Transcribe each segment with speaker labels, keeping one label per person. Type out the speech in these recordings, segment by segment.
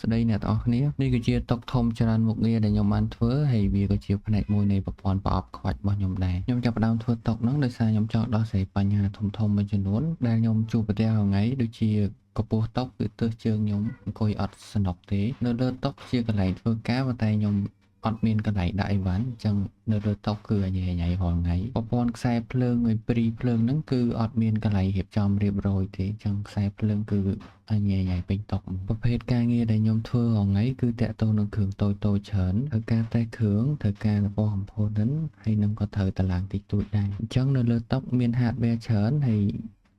Speaker 1: ស្តីអ្នកទាំងអស់គ្នានេះគឺជាតុធំច្រើនមុខងារដែលខ្ញុំបានធ្វើហើយវាក៏ជាផ្នែកមួយនៃប្រព័ន្ធប្រអប់ខ្វាច់របស់ខ្ញុំដែរខ្ញុំចាប់ផ្ដើមធ្វើតុហ្នឹងដោយសារខ្ញុំចង់ដោះស្រាយបញ្ហាធំៗមួយចំនួនដែលខ្ញុំជួបប្រទះរាល់ថ្ងៃដូចជាកម្ពស់តុគឺទើសជើងខ្ញុំអង្គុយអត់ស្រណុកទេនៅលើតុជាកន្លែងធ្វើការប៉ុន្តែខ្ញុំអត់មានកន្លែងដាក់អីវ៉ាន់អញ្ចឹងនៅលើតុគឺអញញ៉ៃរាល់ថ្ងៃប្រព័ន្ធខ្សែភ្លើងឲ្យព្រីភ្លើងហ្នឹងគឺអត់មានកន្លែងរៀបចំរៀបរយទេអញ្ចឹងខ្សែភ្លើងគឺអញញ៉ៃពេញតុប្រភេទការងារដែលខ្ញុំធ្វើរាល់ថ្ងៃគឺតាក់ទងនឹងគ្រឿងតូចៗច្រើនត្រូវការតែគ្រឿងត្រូវការរបស់ component ហើយនឹងក៏ត្រូវតឡើងតិចតួចដែរអញ្ចឹងនៅលើតុមាន hardware ច្រើនហើយ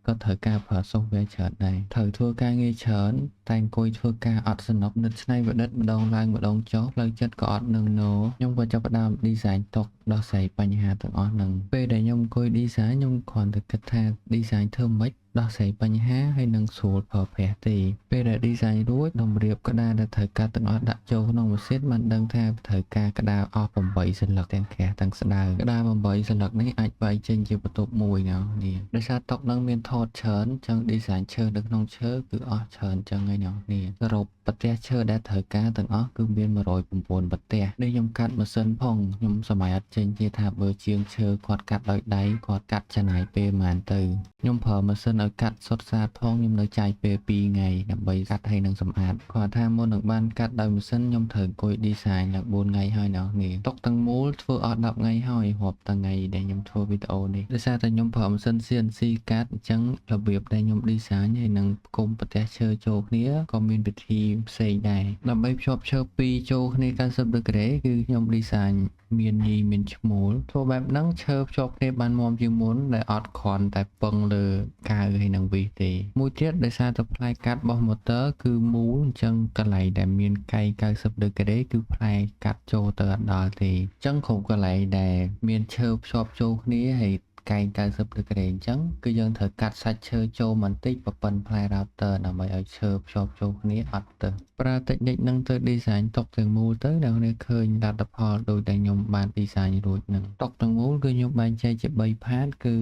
Speaker 1: ក៏ត្រូវការប្រើ software ច្រើនដែរត្រូវធ្វើការងារច្រើនតែអង្គុយធ្វើការអត់ស្រណុកនឹកច្នៃប្រឌិតម្ដងឡើងម្ដងចុះផ្លូវចិត្តក៏អត់នឹងណខ្ញុំក៏ចាប់ផ្ដើម design តុដោះស្រាយបញ្ហាទាំងអស់ហ្នឹងពេលដែលខ្ញុំអង្គុយ design ខ្ញុំគ្រាន់តែគិតថា design ធ្វើម៉េចដោះស្រាយបញ្ហាហើយនឹងស្រួលប្រើប្រាស់ទេពេលដែល design រួចតម្រៀបក្តារដែលត្រូវកាត់ទាំងអស់ដាក់ចូលក្នុងម៉ាស៊ីនបានដឹងថាត្រូវការក្តារអស់8សន្លឹកទាំងក្រាស់ទាំងស្ដើងក្តារ8សន្លឹកនេះអាចបែកចេញជាបន្ទប់មួយណានេះដោយសារតុនឹងមានថតច្រើនចឹង design ឈើនៅក្នុងឈើគឺអស់ច្រើនចឹងហើយអ្នកនេះសរុបប្រទេសឈើដែលត្រូវការទាំងអស់គឺមាន109ប្រទេសនេះខ្ញុំកាត់ម៉ាស៊ីនផងខ្ញុំសម័យអត់ចេញទេថាបើជាងឈើគាត់កាត់ដោយដៃគាត់កាត់ចំណាយពេលប៉ុន្មានទៅខ្ញុំប្រើម៉ាស៊ីនឲ្យកាត់សុទ្ធសាធផងខ្ញុំនៅចាយពេល2ថ្ងៃដើម្បីកាត់ឲ្យនឹងសម្អាតគាត់ថាមុននឹងបានកាត់ដោយម៉ាស៊ីនខ្ញុំត្រូវអង្គុយ design ឡើង4ថ្ងៃហើយអ្នកនេះតុកទាំងមូលធ្វើអស់10ថ្ងៃហើយរាប់ថ្ងៃដែលខ្ញុំធ្វើវីដេអូនេះដោយសារតែខ្ញុំប្រើម៉ាស៊ីន CNC កាត់អញ្ចឹងរបៀបដែលខ្ញុំ design ហើយនឹងផ្គុំប្រទេសឈើចូលគ្នាក៏មានវិធីផ្សេងដែរដើម្បីភ្ជាប់ឈើពីរចូលគ្នា90ដឺក្រេគឺខ្ញុំ design មានញីមានឈ្មោលធ្វើបែបហ្នឹងឈើភ្ជាប់គ្នាបានមាំជាងមុនដែលអត់គ្រាន់តែពឹងលើកាវហើយនឹងវិសទេមួយទៀតដោយសារតែផ្លែកាត់របស់ motor គឺមូលអញ្ចឹងកន្លែងដែលមានកែង90ដឺក្រេគឺផ្លែកាត់ចូលទៅអត់ដល់ទេអញ្ចឹងគ្រប់កន្លែងដែលមានឈើភ្ជាប់ចូលគ្នាហើយកែង90ដឺក្រេអញ្ចឹងគឺយើងត្រូវកាត់សាច់ឈើចូលបន្តិចប្រប៉ុនផ្លែ router ដើម្បីឲ្យឈើភ្ជាប់ចូលគ្នាអត់ទៅប្រើ technique ហ្នឹងទៅ design តុទាំងមូលទៅអ្នកនេះឃើញលទ្ធផលដូចដែលខ្ញុំបាន design រួចហ្នឹងតុទាំងមូលគឺខ្ញុំបែងចែកជា3 part គឺ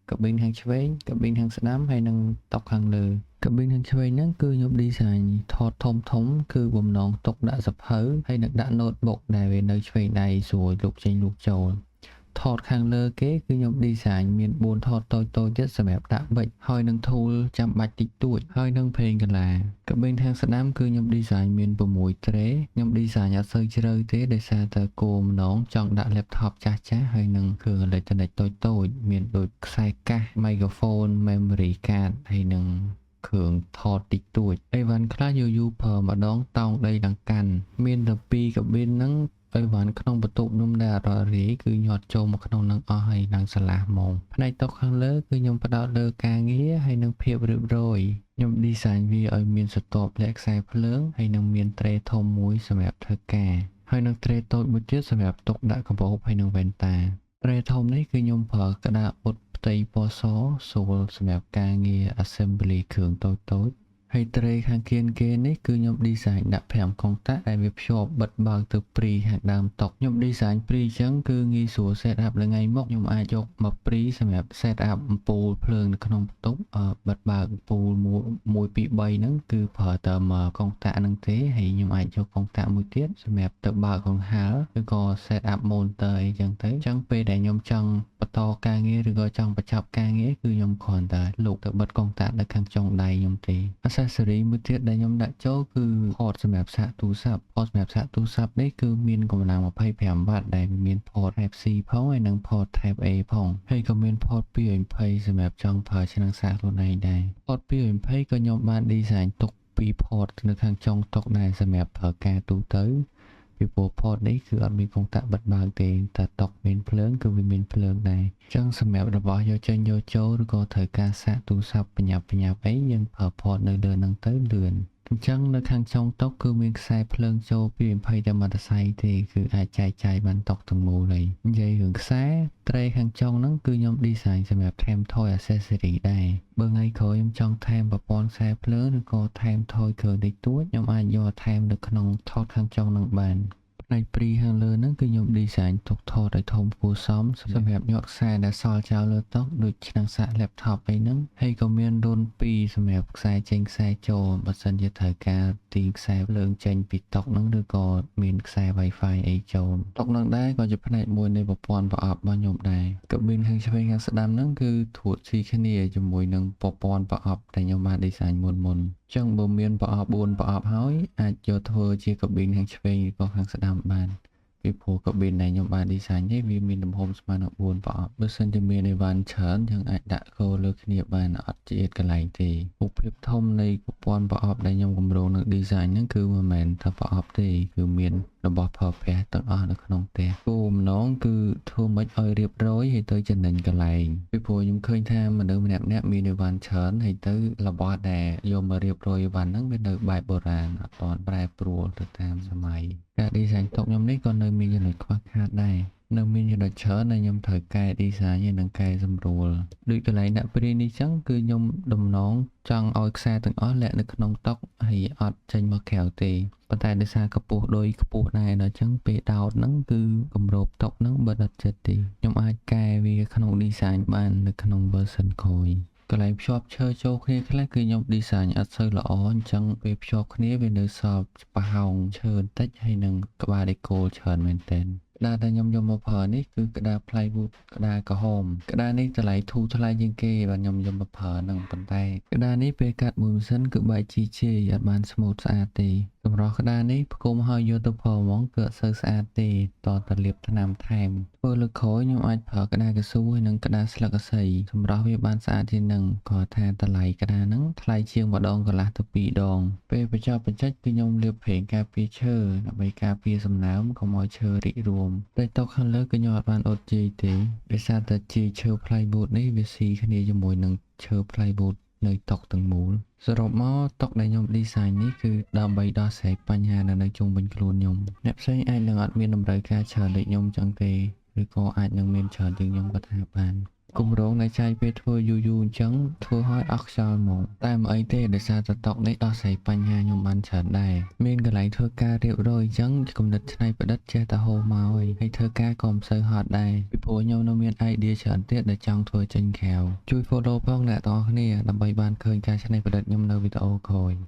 Speaker 1: កាប៊ីនខាងឆ្វេងកាប៊ីនខាងស្ដាំហើយនិងតុខាងលើកាប៊ីនខាងឆ្វេងហ្នឹងគឺខ្ញុំ design ថតធំធំគឺបំណងទុកដាក់សភៅហើយនឹងដាក់ notebook ដែលវានៅឆ្វេងដៃស្រួលលុកចេញលុកចូលថតខាងលើគេគឺខ្ញុំ design មាន4ថតតូចតូចទៀតសម្រាប់ដាក់ប៊ិចហើយនឹង tool ចាំបាច់តិចតួចហើយនឹងប្រេងកាឡាកាប៊ីនខាងស្ដាំគឺខ្ញុំ design មាន6 tray ខ្ញុំ design អត់សូវជ្រៅទេដោយសារតែគោលម្ដងចង់ដាក់ laptop ចាស់ចាស់ហើយនឹងគ្រឿងអេឡិចត្រូនិកតូចតូចមានដូចខ្សែកាស microphone memory card ហើយនឹងគ្រឿងថតតិចតួចអីវ៉ាន់ខ្លះយូរយូរប្រើម្ដងតោងដីឡើងកាន់មានតែពីរកាប៊ីនហ្នឹងអីវ៉ាន់ក្នុងបន្ទប់ខ្ញុំដែលអត់រាយគឺញាត់ចូលមកក្នុងនឹងអស់ហើយឡើងស្រឡះហ្មងផ្នែកតុខាងលើគឺខ្ញុំផ្ដោតលើការងារហើយនឹងភាពរៀបរយខ្ញុំ design វាឲ្យមានស្រទាប់លាក់ខ្សែភ្លើងហើយនឹងមាន tray ធំមួយសម្រាប់ធ្វើការហើយនឹង tray តូចមួយទៀតសម្រាប់ទុកដាក់កាបូបហើយនឹងវ៉ែនតា tray ធំនេះគឺខ្ញុំប្រើក្តារអ៊ុតផ្ទៃពណ៌សស្រួលសម្រាប់ការងារ assembly គ្រឿងតូចៗហើយ tray ខាងគៀនគេនេះគឺខ្ញុំ design ដាក់5កុងតាក់ដែលវាភ្ជាប់បិទបើកទៅព្រីខាងដើមតុខ្ញុំ design ព្រីអញ្ចឹងគឺងាយស្រួល set up នៅថ្ងៃមុខខ្ញុំអាចយកមកព្រីសម្រាប់ set up អំពូលភ្លើងនៅក្នុងបន្ទប់បិទបើកអំពូល1 2 3ហ្នឹងគឺប្រើតែមកកុងតាក់ហ្នឹងទេហើយខ្ញុំអាចយកកុងតាក់មួយទៀតសម្រាប់ទៅបើកកង្ហារឬក៏ set up monitor អីចឹងទៅអញ្ចឹងពេលដែលខ្ញុំចង់បន្តការងារឬក៏ចង់បញ្ចប់ការងារគឺខ្ញុំគ្រាន់តែលូកទៅបិទកុងតាក់នៅខាងចុងដៃខ្ញុំទេ accessory មួយទៀតដែលខ្ញុំដាក់ចូលគឺ port សម្រាប់សាកទូរស័ព្ទ port សម្រាប់សាកទូរស័ព្ទនេះគឺមានកម្លាំង25វ៉ាត់ដែលមាន port Type C ផងហើយនិង port Type A ផងហើយក៏មាន port 220សម្រាប់ចង់ប្រើឆ្នាំងសាកខ្លួនឯងដែរ port 220ក៏ខ្ញុំបាន design ទុកពីរ port នៅខាងចុងតុដែរសម្រាប់ប្រើការទូទៅពីព្រោះ port នេះគឺអត់មានកុងតាក់បិទបើកទេតែតុមានភ្លើងគឺវាមានភ្លើងដែរអញ្ចឹងសម្រាប់របស់យកចេញយកចូលឬក៏ត្រូវការសាកទូរស័ព្ទបញ្ញាប់បញ្ញាប់អីយើងប្រើ port នៅលើហ្នឹងទៅលឿនអញ្ចឹងនៅខាងចុងតុគឺមានខ្សែភ្លើងចូលពី20តែមួយសរសៃទេគឺអាចចែកចាយបានតុទាំងមូលហើយនិយាយរឿងខ្សែ tray ខាងចុងហ្នឹងគឺខ្ញុំ design សម្រាប់ថែមថយ accessory ដែរបើថ្ងៃក្រោយខ្ញុំចង់ថែមប្រព័ន្ធខ្សែភ្លើងឬក៏ថែមថយគ្រឿងតិចតួចខ្ញុំអាចយកថែមនៅក្នុងថតខាងចុងហ្នឹងបាន ផ្នែកព្រីខាងលើហ្នឹងគឺខ្ញុំ design ទុកថតឲ្យធំគួរសមសម្រាប់ញាត់ខ្សែដែលសល់ចោលលើតុដូចឆ្នាំងសាក laptop អីហ្នឹងហើយក៏មានរន្ធពីរសម្រាប់ខ្សែចេញខ្សែចូលបើសិនជាត្រូវការទាញខ្សែភ្លើងចេញពីតុហ្នឹងឬក៏មានខ្សែ Wi-Fi អីចូលតុហ្នឹងដែរក៏ជាផ្នែកមួយនៃប្រព័ន្ធប្រអប់របស់ខ្ញុំដែរកាប៊ីនខាងឆ្វេងខាងស្ដាំហ្នឹងគឺត្រួតស៊ីគ្នាជាមួយនឹងប្រព័ន្ធប្រអប់ដែលខ្ញុំបាន design មុនមុនចឹងបើមានប្រអប់4ប្រអប់ហើយអាចយកធ្វើជាកាប៊ីនខាងឆ្វេងឬក៏ខាងស្ដាំបានពីព្រោះកាប៊ីនដែលខ្ញុំបាន design នេះវាមានទំហំស្មើនឹង4ប្រអប់បើសិនជាមានអីវ៉ាន់ច្រើនយើងអាចដាក់គោលើគ្នាបានអត់ជាកន្លែងទេរូបភាពធំនៃប្រព័ន្ធប្រអប់ដែលខ្ញុំគម្រោងនឹង design ហ្នឹងគឺមិនមែនថាប្រអប់ទេគឺមានរបស់ប្រើប្រាស់ទាំងអស់នៅក្នុងផ្ទះគោលបំណងគឺធ្វើម៉េចឲ្យរៀបរយហើយទៅចំណេញកន្លែងពីព្រោះខ្ញុំឃើញថាមនុស្សម្នាក់ៗមានអីវ៉ាន់ច្រើនហើយទៅរបស់ដែលយកមករៀបរយអីវ៉ាន់ហ្នឹងវានៅបែបបុរាណអត់ទាន់ប្រែប្រួលទៅតាមសម័យការ design តុខ្ញុំនេះក៏នៅមានចំណុចខ្វះខាតដែរនៅមានចំណុចច្រើនដែលខ្ញុំត្រូវកែ design ហើយនិងកែសម្រួលដូចកន្លែងដាក់ព្រានេះចឹងគឺខ្ញុំតំណងចង់ឲ្យខ្សែទាំងអស់លាក់នៅក្នុងតុហើយអត់ចេញមកក្រៅទេប៉ុន្តែដោយសារកម្ពស់ដូចខ្ពស់ដែរដល់ចឹងពេលដោតហ្នឹងគឺគម្របតុហ្នឹងបិទអត់ចិត្តទេខ្ញុំអាចកែវាក្នុង design បាននៅក្នុង version ក្រោយកន្លែងភ្ជាប់ឈើចូលគ្នាខ្លះគឺខ្ញុំ design អត់សូវល្អអញ្ចឹងពេលភ្ជាប់គ្នាវានៅសល់ប្រហោងឈើបន្តិចហើយនឹងក្បាលដេកូច្រើនមែនទែនក្តារដែលខ្ញុំយកមកប្រើនេះគឺក្តារ plywood ក្តារក្រហមក្តារនេះតម្លៃធូរថ្លៃជាងគេបាទខ្ញុំយកមកប្រើហ្នឹងប៉ុន្តែក្តារនេះពេលកាត់មួយម៉ាស៊ីនគឺបែកជីជាយអត់បាន smooth ស្អាតទេសម្រាប់ក្តារនេះផ្គុំហើយយកទៅប្រើហ្មងគឺអត់សូវស្អាតទេតតែលាបថ្នាំថែមធ្វើលើកក្រោយខ្ញុំអាចប្រើក្តារកៅស៊ូហើយនិងក្តារស្លឹកឫស្សីសម្រាប់វាបានស្អាតជាងនឹងគាត់ថាតម្លៃក្តារហ្នឹងថ្លៃជាងម្ដងកន្លះទៅ2ដងពេលបញ្ចប់បញ្ចេញគឺខ្ញុំលាបប្រេងការពារឈើដើម្បីការពារសំណើមកុំឲ្យឈើរីករួមតែតុខាងលើគឺខ្ញុំអត់បានអត់ជីទេដោយសារតែជីឈើ plywood នេះវាស៊ីគ្នាជាមួយនឹងឈើ plywood នៅតុទាំងមូលសរុបមកតុដែលខ្ញុំ design នេះគឺដើម្បីដោះស្រាយបញ្ហានៅជុំវិញខ្លួនខ្ញុំអ្នកផ្សេងអាចនឹងអត់មានតម្រូវការច្រើនដូចខ្ញុំចឹងទេឬក៏អាចនឹងមានច្រើនជាងខ្ញុំក៏ថាបានគម្រោងដែលចាយពេលធ្វើយូរយូរអញ្ចឹងធ្វើឲ្យអស់ខ្យល់ហ្មងតែមិនអីទេដោយសារតែតុនេះដោះស្រាយបញ្ហាខ្ញុំបានច្រើនដែរមានកន្លែងធ្វើការរៀបរយអញ្ចឹងគំនិតច្នៃប្រឌិតចេះតែហូរមកហើយហើយធ្វើការក៏មិនសូវហត់ដែរពីព្រោះខ្ញុំនៅមាន idea ច្រើនទៀតដែលចង់ធ្វើចេញក្រៅជួយ follow ផងអ្នកទាំងអស់គ្នាដើម្បីបានឃើញការច្នៃប្រឌិតខ្ញុំនៅវីដេអូក្រោយ។